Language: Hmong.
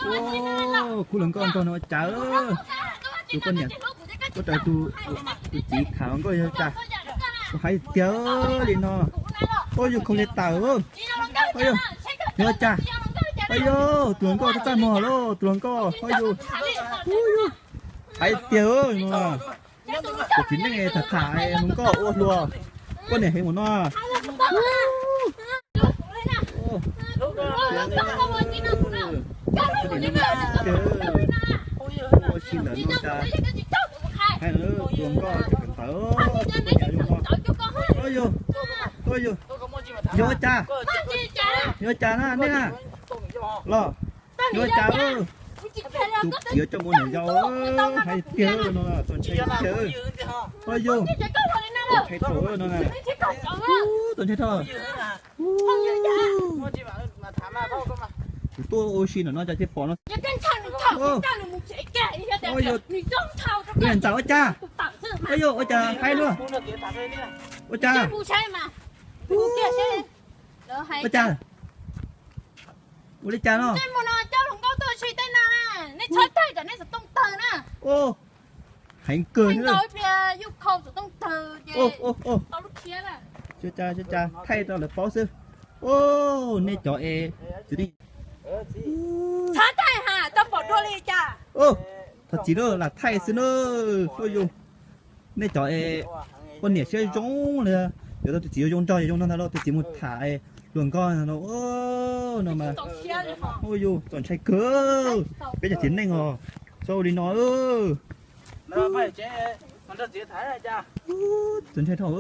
Ua, khub hluas nkauj nrog no ua cas? Tus poj niam tuaj raws tus txiv tham hluas nkauj yog cas? Ua, hais tiag li no. Ua, yus khoom li tawm. Ua, yog ua cas? Ua, yog tus hluas nkauj txaj muag lauj, tus hluas nkauj. Ua, yog hais tiag no. Tus txiv neej tham tham hluas nkauj ua hluas, poj niam heev ua no. Ua si ntawm no cas, hais tus hluas nkauj tawm, ua yog, yog ua cas? Yog ua cas na nej na? Los, yog ua cas? Tus txiv coj mus niam yau, hais tiag no, txaus ntshai tiag. Ua yog, txaus ntshai dhau no na. Txaus ntshai dhau. Kuv tuaj ua si ntawm no cas cia pom no. Ua yog, tus niam ntxawm ua cas? Ua yog, ua cas hais luaj? Ua cas? Ua cas? Ua li cas no? Heev kawg. Cas thaij rau lawv paub xwb. Ua, nej cov es txiv neej, thov txiv lawm lam thaij xwb na. Ua yog, nej cov es poj niam siab zoo li, yuav tau tus txiv zoo nraug zoo nraug ntag lauj, tus txiv mus tham hluas nkauj ntag lauj. No mas, ua yog txaus ntshai kawg. Peb cov txiv neej os, txhob ua li no. Txaus ntshai dhau no.